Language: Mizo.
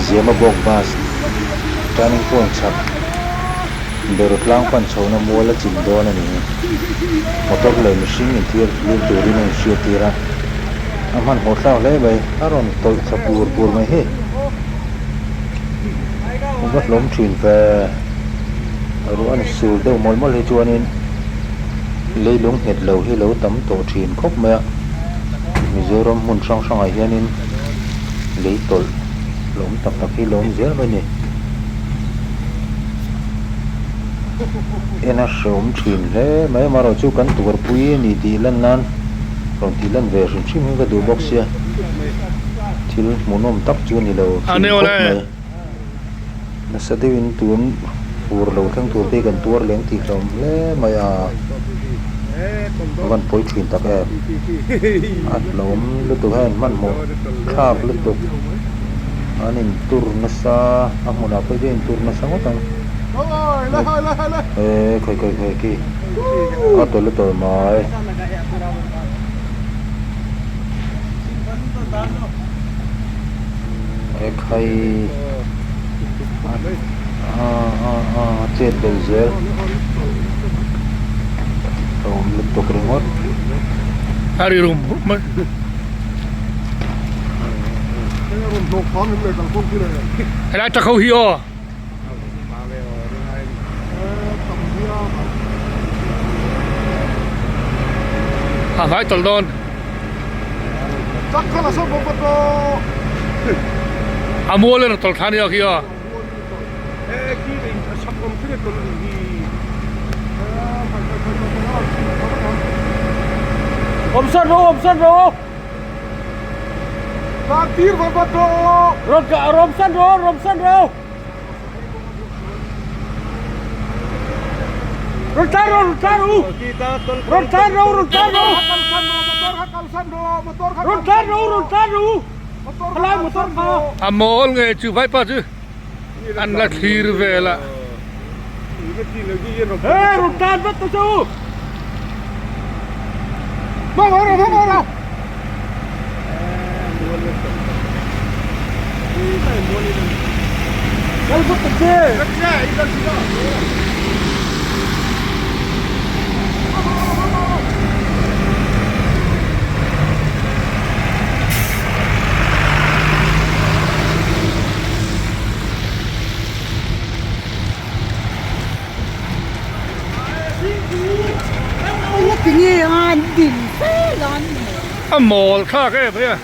Zemabawk bus turning point chhak Beraw tlang pan chhohna mual a chim dawn a ni. Motor leh mihring inthiar thlir turin a inhriat tir a, a hmanhmawh thlak hle mai, a rawn tawlh thla pur pur mai hi. A va hlawm thin ve, ruah an sur deuh mawlh mawlh hi chuanin leilung nghet lo hi lo tam tawh thin khawp mai a, Mizoram hmun hrang hrangah hianin lei tawlh hlawm tak tak hi lo awm zel mai a ni. En a hreawm thin hle mai amaherawh chu kan tuarpui a ni tih lan nan rawn tih lan ve hrim hrim hi ka duh bawk sia thil hmuhnawm tak chu a ni lo thin khawp mai nasa deuhin tun fur lo thleng tur te hi kan tuar leng tih hlawm hle mai a a van pawi thin tak em a hlawm lutuk hian hmanhmawh thlak lutuk. An intur nasa a hmunah pawh hian intur nasa ngawt ang eee khawi khawi khawi khi a tawlh a tawlh mai e khai a a a chet belh zel a awm lutuk ringawt. A ri rum rum mai. Helai tak ho hi aw. A vai tawlh dawn. A mual in a tawlh thla nia khi aw. Awmsan rawh awmsan rawh Rawmsan rawh rawmsan rawh Rawn tlan rawh rawn tlan rawh Rawn tlan rawh rawn tlan rawh Rawn tlan rawh rawn tlan rawh Khalai motor kha A mawl nge chu vaipa chu an la thlir vel a. Hey rawn tlan vat ta che u. Kal vat ta che. A mawl thlak em mai a.